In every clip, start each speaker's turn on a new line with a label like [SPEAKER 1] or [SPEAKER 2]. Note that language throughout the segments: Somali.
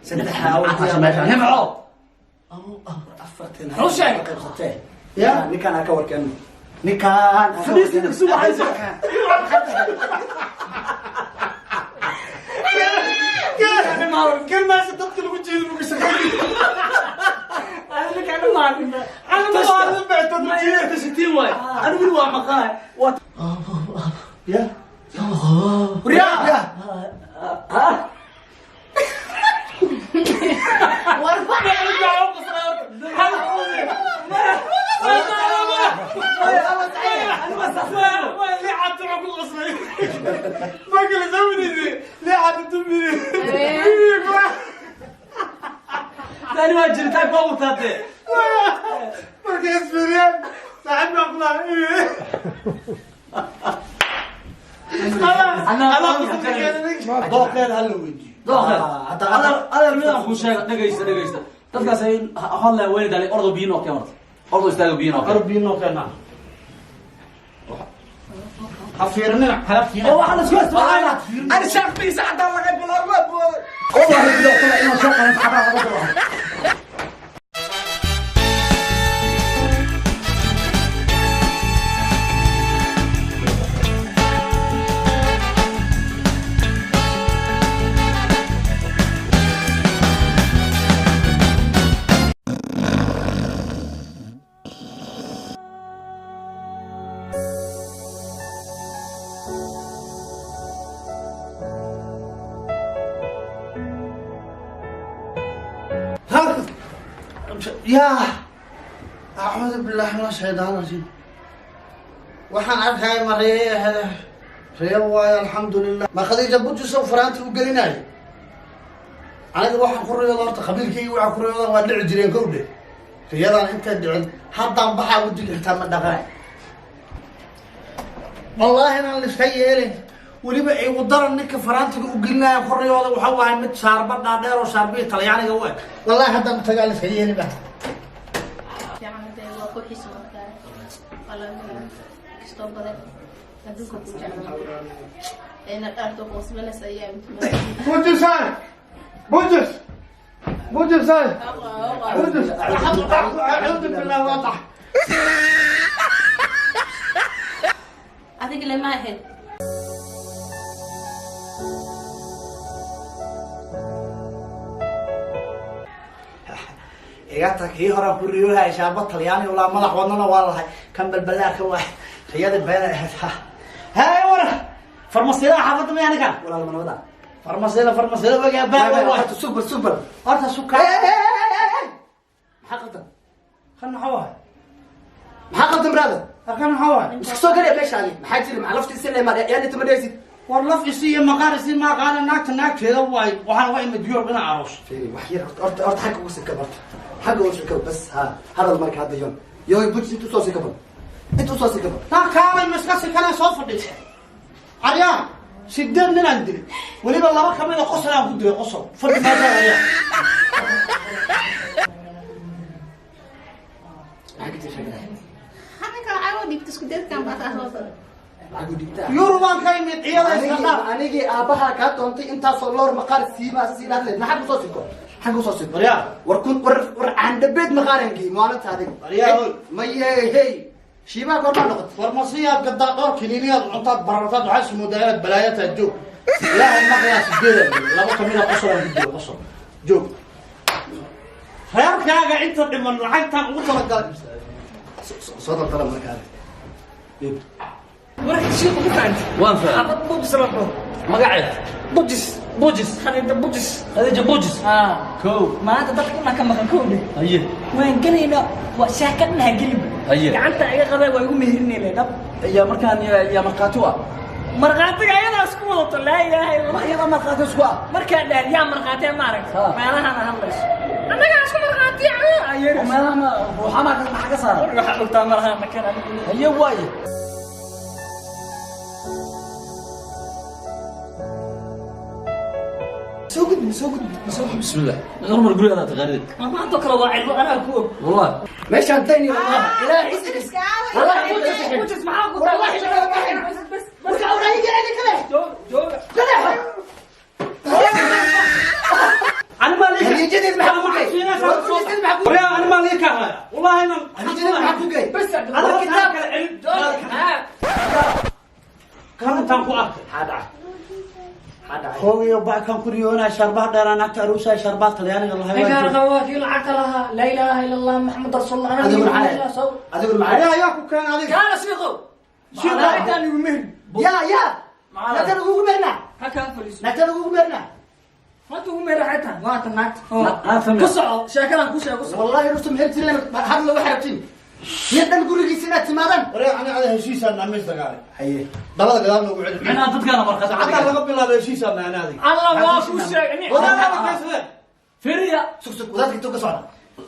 [SPEAKER 1] Saddex
[SPEAKER 2] Nimco.
[SPEAKER 1] Afartan.
[SPEAKER 2] Run sheeg.
[SPEAKER 1] Qaybsatee ya, ninkaan ha ka warkeeno, ninkaan.
[SPEAKER 2] Fadhiisi, dugsi waxayso.
[SPEAKER 3] Kelmaasa dadka lagu jeedo lagu shaqeeyo.
[SPEAKER 2] Sitiin waay. Anigu weli waa maqanahay. Waa
[SPEAKER 1] Ya.
[SPEAKER 2] Waryaa. Tani waa jiritaan koo wataatee.
[SPEAKER 3] Markay isfiiriyaan saaxiib baa ku lahaa.
[SPEAKER 1] Dooqeed hala weydiiyo.
[SPEAKER 2] Dooqeed. Adeer, midaan kuu sheega, dhegaysta, dhegaysta. Dadkaas ay hadlaya weyna dhalay. Ordo, biyo noo keen horta. Ordo, istaago, biyo noo keen.
[SPEAKER 3] Biyo keena. Ha fiirinina, hala fiirin.
[SPEAKER 2] Oo waxaa la isku isticmaalaa. Ani shaaqbiisa haddaan laga bilaabo waa booday. Wallahi bilaw kale inaan soo qalan saxaabada laga bilaabo.
[SPEAKER 3] Ya, acuudu billahi min ashaytaan rajiim. Waxaan arkaya ma reeye ahade? Ree waayo, alxamdulilah. Ma Khadiija bujisow faraanti u gelinayo? Aniga waxaan ku riyooda horta, qabiilkayga waxaan ku riyooda waa dhici jireen kowdhe. Riyadan intay dhicin haddaan baxaa, wejiga xitaa ma dhaqaay. Wallaahi inaan liska yeelin. Weliba igu daran, ninka faraantiga u gelinaya ku riyooda waxa waaye mid shaarba dhaadheer oo shaarbihi Talyaaniga u eg. Wallaahi haddaan tagaa liska yeeli ba.
[SPEAKER 4] Fiican hadee waa ku xiiso markaa, waa laga kastoo badan adduunka ku jeclaa ina dhaarto qoosbanaysa ayaa.
[SPEAKER 3] Bujisay, bujis, bujisay, bujis. Acuudu billah, waadax.
[SPEAKER 4] Adiga lama ahayd.
[SPEAKER 3] Igata kii horaan ku riyoohay shaaba Talyaani ulaa madax wadnana waa lahay, kan balbalaarka waa riyada beena ahayd. Hay, war farmasiyaha xaafadda maya ninkan?
[SPEAKER 1] Walaal, ma nabada?
[SPEAKER 3] Farmasiyada, farmasiyada wagaa baa waa.
[SPEAKER 1] Super, super.
[SPEAKER 3] Horta sukaa.
[SPEAKER 1] Maxaa qaldan?
[SPEAKER 3] Kan maxaa waay?
[SPEAKER 1] Maxaa qaldan, brother?
[SPEAKER 3] Kan maxaa waay?
[SPEAKER 1] Iska soo galaya meeshaadi. Maxaa jira? Maxaa laftiisa le yaa inta ma dhehaysid?
[SPEAKER 3] War laf isi iyo maqaar isi ma aqaana. Naagta naagteeda waay, waxaan uga imid Yurub inaan aroos.
[SPEAKER 1] Fiiri, wax yar horta, horta, horta xagga ugu sikab, horta xagga ugu sikab bas. Ha hadal marka hadda yon yoy bujis, inta usoo sikabal, inta usoo sikabal.
[SPEAKER 3] Taa kaalay, ma iska sikana soo fadhiisa. Caryaan sideed nin aan dilay, weliba laba kamid a qosol aan ku dilay. Qosol fadhi maasa caryaan.
[SPEAKER 1] Maxaa ka jira sheekada?
[SPEAKER 4] Hadda lacag oo dhiibta isku deedkan baa taas soo sare.
[SPEAKER 1] Lacag u dhigtaa?
[SPEAKER 3] Yurubaan ka imid, iyada iska dhaaf.
[SPEAKER 1] Anigii aabbaha kaa doontay intaasoo loor maqaar siiba asas ilaad leed. Maxaa kusoo siko? Xagga usoo siko.
[SPEAKER 3] Waryaa.
[SPEAKER 1] War kun war, war candhabeed maqaaran geey maalinta adiga.
[SPEAKER 3] Waryaa, hoy.
[SPEAKER 1] Maye, hey, shiibaha goormaa noqotay?
[SPEAKER 3] Farmasiyaad gadaa, dhowr kiniiniyaad cuntaad barartaad, waxaa is moodaa inaad balaayo tahay. Joog, ilaahay maqlaa. Sideedan dilay, laba kamid a qosol aan ku dilay. Qosol joog. Reerkaaga inta dhiman lacagtaan ugu talagalay.
[SPEAKER 1] Soo daldala markaa.
[SPEAKER 5] Warka shiiku ku fahanti.
[SPEAKER 2] Waan fahmay.
[SPEAKER 5] Xabad bujis la dhaho.
[SPEAKER 2] Magaceed?
[SPEAKER 5] Bujis.
[SPEAKER 2] Bujis.
[SPEAKER 5] Khadiija Bujis.
[SPEAKER 2] Khadiija Bujis.
[SPEAKER 5] Ah.
[SPEAKER 2] Kow.
[SPEAKER 5] Maanta dadka una ka maqan kowdhe.
[SPEAKER 2] Haye.
[SPEAKER 5] Waan gelaynaa, waa shaaka dhinaha gelib.
[SPEAKER 2] Haye.
[SPEAKER 5] Gacanta iga qabee, waa igu meherinayla dhab.
[SPEAKER 2] Yaa markaan yaa markhaati u ah?
[SPEAKER 5] Markhaatiga ayadaa isku wadato, laa ilaaha illa Allah.
[SPEAKER 2] Iyada markhaati isku ah.
[SPEAKER 5] Markaa dhahan yaa markhaatiya, ma aragta
[SPEAKER 2] Ha.
[SPEAKER 5] meelahana hadlayso, annagaa isku markhaatiya.
[SPEAKER 2] Oo meelaha ma ruuxamaa maxaa ka saaran?
[SPEAKER 5] Waxaa dhugtaa malaha makan anigu.
[SPEAKER 2] Haye waaye.
[SPEAKER 1] Soo gudbi, soo gudbi, soo gudbi.
[SPEAKER 2] Bismillah, hormar gurigaada taqaanid.
[SPEAKER 5] Maantoo kale waa cilmo anaa ku og.
[SPEAKER 2] Wallahi.
[SPEAKER 1] Meeshaan dayni maaha ilaa ciise. Wallahi.
[SPEAKER 5] Bujis maxaa ku
[SPEAKER 1] Wallahi shaqada ma hayn.
[SPEAKER 5] Bas.
[SPEAKER 1] Marka awraayiga celi kale.
[SPEAKER 5] Joog, jooga.
[SPEAKER 1] Kale.
[SPEAKER 3] Ani maa Kan ku riyoonaa sharbaha dheeraa naagta aruusaa sharbaha Talyaaniga lahay.
[SPEAKER 5] Ninkaan qaba waa kii lacagta lahaa. Laa ilaaha ila Allah Maxamed rasuulullah. Ana
[SPEAKER 1] Adiguna maxay? Adiguna maxay?
[SPEAKER 3] Ayaa ku keen adiga?
[SPEAKER 5] Kaala shiiqow.
[SPEAKER 3] Shiiqow.
[SPEAKER 5] Naagtaan igu mehri.
[SPEAKER 1] Ya
[SPEAKER 2] Maxaa?
[SPEAKER 1] Naagtan ugu meernaa.
[SPEAKER 5] Halkaa fadhiiso.
[SPEAKER 1] Naagtan ugu meernaa.
[SPEAKER 5] Maanta ugu mehri xataa waa tan naagta.
[SPEAKER 2] Naagta
[SPEAKER 5] Ku soco sheekadan ku sheego, ku soco.
[SPEAKER 1] Wallahi rusta maxay jireen hadla waxay rabtiin nin dhan gurigiisa inaad timaadaan.
[SPEAKER 3] Waree, ani ada heshiisaan namis dagaalay.
[SPEAKER 1] Haye.
[SPEAKER 3] Dabada gadaal noogu celi.
[SPEAKER 2] Micnaha dadkaana markhaati
[SPEAKER 3] Saacaddaa laga bilaabo heshiisaan naani adiga.
[SPEAKER 5] Allah waa kuu sheegay.
[SPEAKER 3] Wadaadada kaysadeen.
[SPEAKER 2] Firiya.
[SPEAKER 1] Sug, sug, wadaadka intuu ka socda?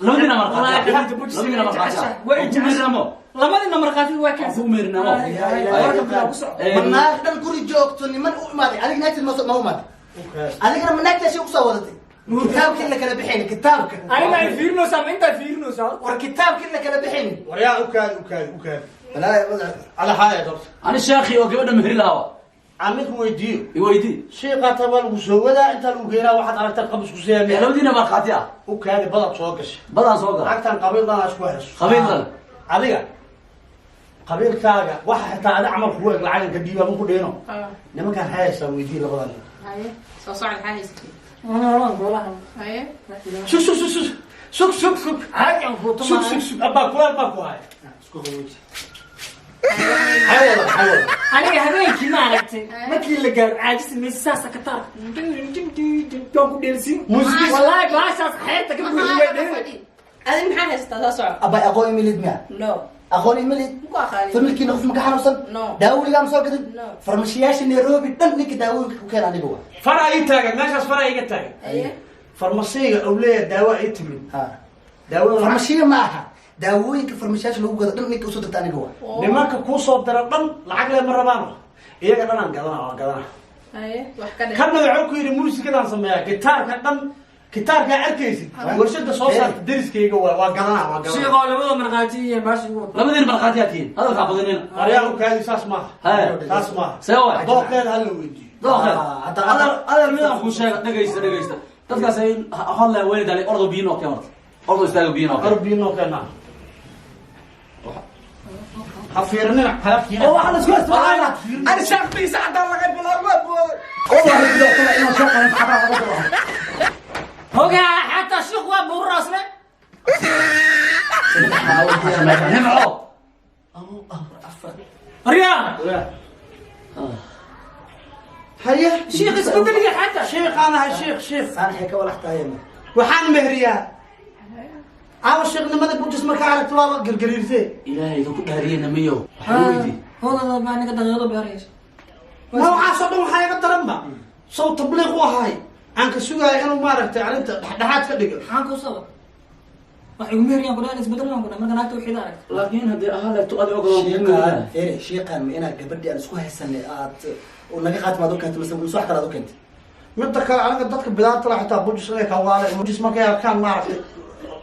[SPEAKER 2] Labadiina markhaati.
[SPEAKER 5] Wallahi Khadiija Bujis
[SPEAKER 2] Labadiina markhaati.
[SPEAKER 5] way
[SPEAKER 2] Waan ku meerinamo.
[SPEAKER 5] Labadina markhaati waa
[SPEAKER 2] Waan ku meerinamo.
[SPEAKER 5] Warka bilaab, ku soco.
[SPEAKER 1] Ma naag dhan guri joogto niman u imaaday? Adiga naagteed ma imaaday? Adigana ma naagtaasi kusoo wadatay? Kitaabka in la kala bixayni, kitaabka.
[SPEAKER 5] Aniga ay fiirinaysaa, ma intaa fiirinaysaa?
[SPEAKER 1] War kitaabka in la kala bixayni.
[SPEAKER 3] Waryaa, u kaadi, u kaadi, u kaadi.
[SPEAKER 1] Balaa wadaad.
[SPEAKER 3] Ada xaaya dabta.
[SPEAKER 2] Ani sheekhi oo gabadha mehri lahaa wa.
[SPEAKER 3] Aan midku weydiiyo.
[SPEAKER 2] Iweydii.
[SPEAKER 3] Shiiqaata waa lagu soo wadaa, intaa lagu keenaa waxaad aragtaa qabis ku siyaa.
[SPEAKER 2] Labadiina markhaati ah.
[SPEAKER 3] U kaadi, badad soo gashay.
[SPEAKER 2] Badaan soo gala.
[SPEAKER 3] Lacagtan qabiil dhan isku hayso.
[SPEAKER 2] Qabiil dhan.
[SPEAKER 3] Adiga qabiilkaaga waxa xitaa adi camal kugu eg lacagan ka dhiiba ma ku dheeno. Nimankaan hayaysaa weydii labada nin.
[SPEAKER 4] Haye, soo socod, maxaa haysatay?
[SPEAKER 5] Golaha.
[SPEAKER 4] Haye.
[SPEAKER 3] Sug, sug, sug, sug, sug, sug, sug.
[SPEAKER 5] Caadi aan kuu
[SPEAKER 3] sug
[SPEAKER 5] tumaa.
[SPEAKER 3] Sug, sug, abbaa kulaal baa ku haya.
[SPEAKER 1] Isku qabooji.
[SPEAKER 3] Maxay wada, maxay wada?
[SPEAKER 5] Aniga habeenkii ma aragtay markii la gaaro caajisi maysa saasa ka taar waan ku dheelsiin.
[SPEAKER 3] Muusikiis.
[SPEAKER 5] Wallaahi baashaas xeerta ka buuxi way dheelin.
[SPEAKER 4] Adi maxaa haysataa? Soo soco.
[SPEAKER 1] Abay, aqoon imilid miya?
[SPEAKER 4] No.
[SPEAKER 1] Aqoon imilid.
[SPEAKER 4] Muku aqaanin.
[SPEAKER 1] Familkiina qof ma ka xanuunsan?
[SPEAKER 4] No.
[SPEAKER 1] Daawoligaa ma soo gadin?
[SPEAKER 4] No.
[SPEAKER 1] Farmashiyaasha Nairobi dhan ninka daawooyinka ku keena aniga wa.
[SPEAKER 3] Faraa ii taagan meeshaas, faraa iga taagan.
[SPEAKER 4] Haye.
[SPEAKER 3] Farmasiga uu leeyahay daawa ii timid.
[SPEAKER 1] Ha.
[SPEAKER 3] Daawada
[SPEAKER 1] Farmashiya ma aha, daawooyinka farmashiyaasha lagu gado dhan ninka usoo dirta aniga wa.
[SPEAKER 3] Nimanka kuu soo dira dhan lacag le ma rabaan, iyaga dhan aan gadana, waan gadana.
[SPEAKER 4] Haye, wax ka dheh.
[SPEAKER 3] Kanna wuxuu ku yidhi muusikadaan sameeyaa, gitaarka dhan, gitaarkaa arkaysid warshada soo saarta deriskayga waa, waa gadana, waa gadana.
[SPEAKER 5] Shiiqoo, labada markhaati iyo baasha igu wada.
[SPEAKER 2] Labadiina markhaati aad tihiin, hadalkaa badinina.
[SPEAKER 3] Aryaa, u kaadi, saas maaha.
[SPEAKER 2] Haye.
[SPEAKER 3] Saas maaha.
[SPEAKER 2] See waay?
[SPEAKER 3] Dooqeeda hala weydiiyo.
[SPEAKER 2] Dooqeed.
[SPEAKER 1] Hadda-
[SPEAKER 2] Adeer, midaan kuu sheega, dhegaysta, dhegaysta. Dadkaas ay hadlaya wayna daalay. Ordo biyo noo keen horta, ordo istaago, biyo noo keen.
[SPEAKER 3] Arbiyo noo keenaa, ha fiirinina, ha fiirinina.
[SPEAKER 2] Oo waxaa la isku haysta.
[SPEAKER 1] Ani shaaqbiisa haddaan laga bilaabo waa booday.
[SPEAKER 2] Wallahi bilaw kale inaan soo qalan saxaabada laga bilaabo.
[SPEAKER 5] Hogaa xataa shiiq waa buururaasle.
[SPEAKER 2] Nimco.
[SPEAKER 5] Aryaa.
[SPEAKER 3] Haye.
[SPEAKER 5] Shiiq isku deliya xataa.
[SPEAKER 3] Shiiqaan ahay, shiiq, shiiq.
[SPEAKER 1] Saanxay ka walaxtaayeen.
[SPEAKER 3] Waxaan mehriyaa caawa shiiqnimada Bujis markaa aragto waaba gargariirtee.
[SPEAKER 2] Ilaahay idinku dhaariyena miyo, waxaa weydii.
[SPEAKER 5] Hogada baa ninka daqiiqado beeraysa.
[SPEAKER 3] Noocaasoo dhan waxaa iga daranba sow tabliiq u ahay aan ka sugaaya inuu maaragtay arrinta dhexdhexaad ka dhigo.
[SPEAKER 5] Maxaan kuu saba wax igu meheriyaan ku dhahan isbedelaan ku dhahan marka naagta wixii aragtay.
[SPEAKER 2] Laakiin haddii ahaa leegto adi ogoloo.
[SPEAKER 1] Shiiqaan fere, shiiqaan, ma inaad gabadhii aan isku haysanay aad naga qaati maad u keentay mise mise wax kale aad u keentay?
[SPEAKER 3] Midda kale, aniga dadka bidaarta la xitaa Bujis inay kawaale Bujis markay arkaan maaragtay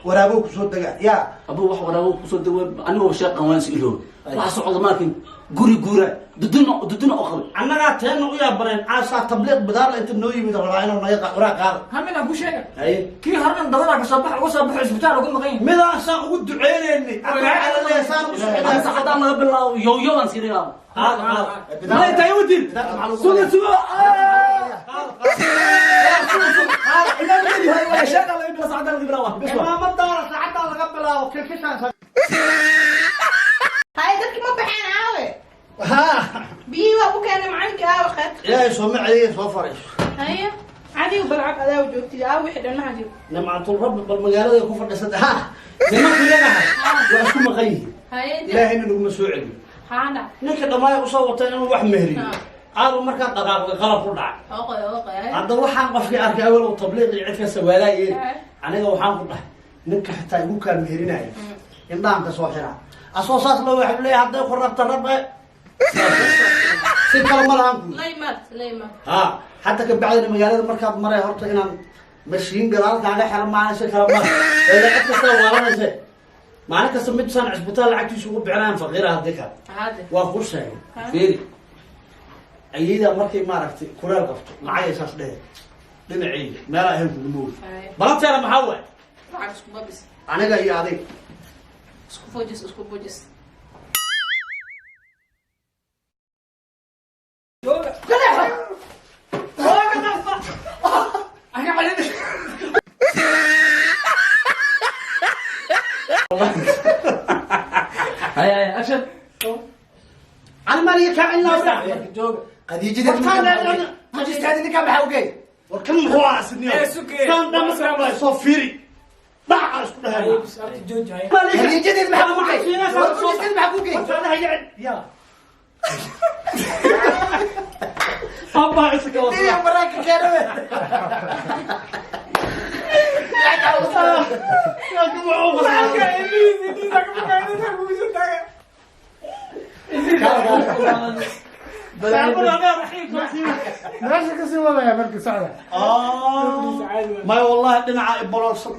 [SPEAKER 3] waraabow kusoo degaa yaa.
[SPEAKER 2] Abu, wax waraabo kusoo dawa anigoo sheeqan waan is iloob waxa socda maakin guri guura duduna duduna oo qabay.
[SPEAKER 3] Annagaa teena u yaabaneen caasaa tabliiq bidaarla inta noo yimid rabaa inuu naga waraa qaada.
[SPEAKER 5] Hal mid aan kuu sheega.
[SPEAKER 3] Haye.
[SPEAKER 5] Kii horena dabadaa kasoo bax uga soo baxo isbitaal uga maqan yahay.
[SPEAKER 3] Midaasaan ugu duceynaynay saan ugu
[SPEAKER 2] Hadda
[SPEAKER 3] socdaa.
[SPEAKER 2] Saxadaan laga bilaabo yow yow aan sii dhigaa.
[SPEAKER 3] Qaada, qaada.
[SPEAKER 2] Malay tahay wadin. Suga, suga.
[SPEAKER 3] Imaamadaana saacaddaa laga bilaabo kilkishaan.
[SPEAKER 4] Haye, dadki ma baxeen aawe?
[SPEAKER 3] Ha.
[SPEAKER 4] Biyihii waa ku keenay macalinka, aawe kheer?
[SPEAKER 3] Ilaahay soo ma celiye, soo fariiso.
[SPEAKER 4] Haye, adigu balcab adaa joogtid, aawe wixii dhan maxaa jiro?
[SPEAKER 3] Nimcatul rabbi, bal magaalada ku fadhisata ha nimanka iyagaha waa isku maqan yihiin.
[SPEAKER 4] Haye.
[SPEAKER 3] Ilaahayna naguma soo celiyo.
[SPEAKER 4] Haana.
[SPEAKER 3] Ninka dhammaaya usoo watay inuu wax mehriyo.
[SPEAKER 4] Ha.
[SPEAKER 3] Aalu markaa dhaqaaqday qalab ku dhacay.
[SPEAKER 4] Oqoy oqoy.
[SPEAKER 3] Hadda waxaan qofkii arkay awal uu tabliiq iyo cid kasta waalaayeen.
[SPEAKER 4] Ha.
[SPEAKER 3] Aniga waxaan ku dhahay ninka xitaa igu kaa meherinaya indhahan ka soo xiraa asoo saas loo waxay leeyahay hadday ku rabta rabbe si kale ma lahan ku.
[SPEAKER 4] Laymaad laymaad.
[SPEAKER 3] Ha, hadda ka bacdina magaalada markaad maray horta inaan mashiin gadaal kaaga xiran maahan, si kale ma ee cid kasta waalanayse maalin kasta mid saan cisbitaal lacagtiisa ugu bixinayaan faqiira haddii kale.
[SPEAKER 4] Hade.
[SPEAKER 3] Waa kuu sheegay. Fiiri, ayada markay maaragtay kuleel qabto lacagay saas dhehe dhinacayga meelaa ahayn kuguma ogi.
[SPEAKER 4] Haye.
[SPEAKER 3] Balanteena maxaa waay?
[SPEAKER 4] Lacag isku babis.
[SPEAKER 3] Aniga iyo adiga.
[SPEAKER 4] Isku fujis, isku fujis.
[SPEAKER 5] Jooga. Jooga.
[SPEAKER 3] والله.
[SPEAKER 2] Haya haya, action.
[SPEAKER 3] Cali maaliya kaa celinaa.
[SPEAKER 5] Jooga.
[SPEAKER 1] Khadiijada bujistaadi ninkaan maxaa u geey?
[SPEAKER 3] War kan muxuu ahaa sidniyo?
[SPEAKER 5] Ee, sugee.
[SPEAKER 3] Saan dhan markaa soo fiiri. Dhaca isku dhahay.
[SPEAKER 5] Horta jooji haya.
[SPEAKER 1] Khadiijadeed maxaa u geey? War bujisteed maxaa ku geey?
[SPEAKER 3] Ya. Abba isaga wada.
[SPEAKER 1] Iyo baraanka keenawe.
[SPEAKER 3] Ya kuma oo
[SPEAKER 5] Halka ilmihiisa intiisa ka baqaynaysa kugu soo taaga.
[SPEAKER 6] Meesha kasii wadaya marka socda.
[SPEAKER 3] May wallahi dhinaca iboloolsan.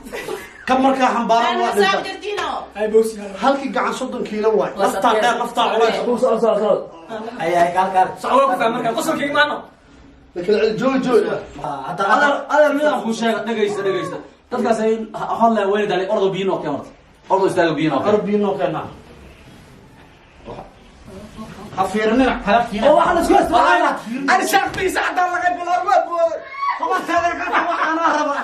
[SPEAKER 3] Kan markaa xambaaran waa
[SPEAKER 4] Saab
[SPEAKER 3] dhinta.
[SPEAKER 4] jirtiino.
[SPEAKER 5] Ay bogsi.
[SPEAKER 3] Halkii gacan 30 kiilo waay. Laftaa dheer, laftaa culays.
[SPEAKER 2] Socod socod socod.
[SPEAKER 1] Ay ay, kaal kaal.
[SPEAKER 5] Socod ku faham marka qosolka imaano.
[SPEAKER 3] Laakiin joog joog.
[SPEAKER 1] Hadda
[SPEAKER 2] Adeer adeer, midaan kuu sheega, dhegaysta dhegaysta. Dadkaas ay hadlaya wayna daalay. Ordo biyo noo keen horta. Ordo istaago, biyo noo keen.
[SPEAKER 3] Arbiino keenaa. Ha fiirinina, ha fiirinina.
[SPEAKER 2] Oo waxaa la isku haystaa.
[SPEAKER 3] Ani shartiisa haddaan laga bilaabo waa booday. Kuma taagan karta waxaana rabaa.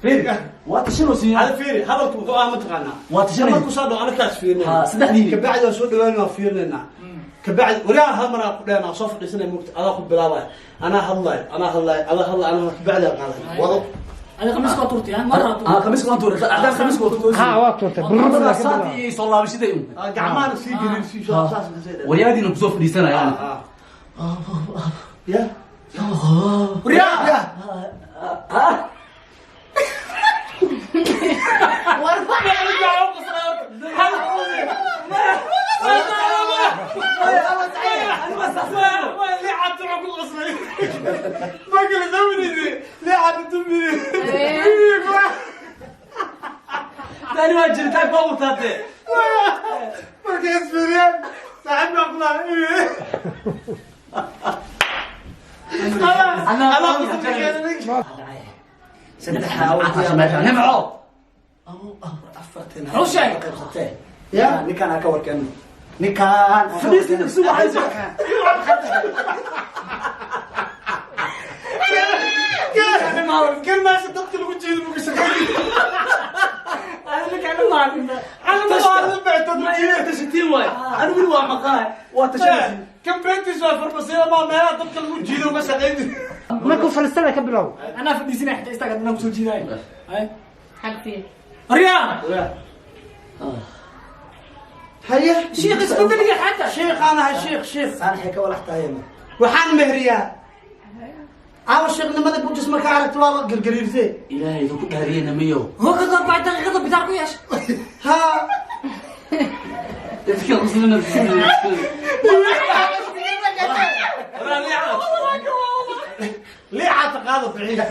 [SPEAKER 2] Fiiri, waa tashanaysiin.
[SPEAKER 3] Hada fiiri, hadalku wuxuu ahaa mataqaanaa.
[SPEAKER 2] Waa tashanaysiin.
[SPEAKER 3] Markuu soo dhaw anakaas fiirinayna.
[SPEAKER 2] Ha, saddexdiini.
[SPEAKER 3] Kabacdi waan soo dhawaanay, waan fiirinaynaa. Kabacdi wariyaha hal mar aan ku dhehna soo fadhiisanay mugta adaa ku bilaabaya. Anaa hadlayo, anaa hadlayo, adaa hadlayo, anaa kabacdi aan qaaday. Wado.
[SPEAKER 5] Adiga khamiiska waa turtay, ha? Mar waa turtay.
[SPEAKER 2] Ah, khamiiska waan tuuray. Haddaan khamiiska waa tuuray.
[SPEAKER 6] Ha, waa tuurtay.
[SPEAKER 2] Brr, saati iyo soo laabashaday un.
[SPEAKER 3] Gacmahana sii gelin sii soo saas ka sii.
[SPEAKER 2] Waryaadiina kusoo fadhiisanaya.
[SPEAKER 3] Ya.
[SPEAKER 2] Waryaa! Tani waa jiritaan koo wataatee.
[SPEAKER 3] Markay isfiiriyaan saaxiib baan ku lahaa.
[SPEAKER 2] Nimco.
[SPEAKER 1] Afartan.
[SPEAKER 5] Muxuu sheegay?
[SPEAKER 1] Qaybsatee.
[SPEAKER 3] Ya.
[SPEAKER 1] Ninkaan aan ka warkeeno. Ninkaan.
[SPEAKER 2] Fadhiista dugsi waxay
[SPEAKER 3] Kan meesha dadka lagu jeedo buu ka shaqeeyay.
[SPEAKER 5] Adiga ninkaan u maalin.
[SPEAKER 2] Tashatiin waay. Anigu weli waa maqaay. Waa tashanaysiin.
[SPEAKER 3] Kan beentiis waa farmasiya ma meelaha dadka lagu jiido uga shaqeyn.
[SPEAKER 6] Markuu fadhiistana ka bilow.
[SPEAKER 5] Anaa fadhiisanaya xitaa istaaga anaa kusoo jiidaayo. Hay.
[SPEAKER 4] Xag fiir.
[SPEAKER 5] Waryaa!
[SPEAKER 3] Haye.
[SPEAKER 5] Shiikh isku daliga xataa.
[SPEAKER 3] Sheekh aan ahay, sheekh sheekh.
[SPEAKER 1] Saanxay ka walax tahay.
[SPEAKER 3] Waxaan mehriyaa. Caawa sheekhnimada bujis markaa aragto waa la gargariirsay.
[SPEAKER 2] Ilaahay idinku dhaariyey namiyo.
[SPEAKER 5] Hoo ka doorbaa daqiiqada bidaar ku yeesha.
[SPEAKER 3] Ha.
[SPEAKER 2] Dadka muslimiinta.
[SPEAKER 3] Liica taqaado ficiil.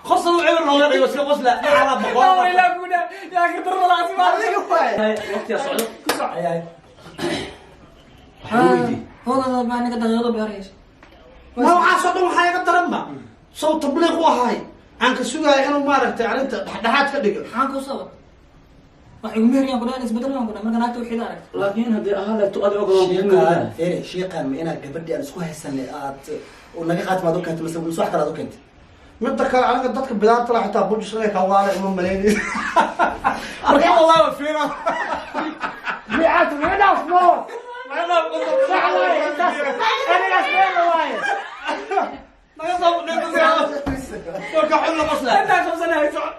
[SPEAKER 3] Qosol uu cibir nooga dhigo iska qosla. Dhacala boqol.
[SPEAKER 5] Waa ilaa guudha. Yaa ka darro laasi baa.
[SPEAKER 1] Adiga waay.
[SPEAKER 2] Waqtigaa socdo.
[SPEAKER 5] Ku soc.
[SPEAKER 1] Ay ay.
[SPEAKER 2] Waxaan weydiiyey.
[SPEAKER 5] Hoo ka doorbaa ninka daqiiqada bidaar yeesha.
[SPEAKER 3] Ma waxaasoo dhan waxaa iga daran ba. Sow tabliiq u ahay. Aan ka sugaaya inuu maaragtay arrinta dhexdhexaad ka dhigo.
[SPEAKER 5] Maxaan kuu soo wad? Wax igu meheriyaan ku dhahan isbedel baan ku dhahan marka naagta wixii la aragto.
[SPEAKER 2] Laakiin haddii ahaa leeto adiga ogoloo
[SPEAKER 1] Shiiqaan, fiiri, shiiqaan ma inaad gabadhii aan isku haysanay aad u naga qaati maad u keentay mise mise wax kale aad u keentay?
[SPEAKER 3] Midda kale aniga dadka bidaarta la xitaa bujis inay ka waala ima malaynayso. Marka wallahi waa fiira.
[SPEAKER 6] Liicaatu naga dhaaf mo. Sax waaye intaas. Anigaas meel waaye.
[SPEAKER 3] Naga soo dhigto. Marka xun la qosla.
[SPEAKER 5] Intaan qabsanahay soc.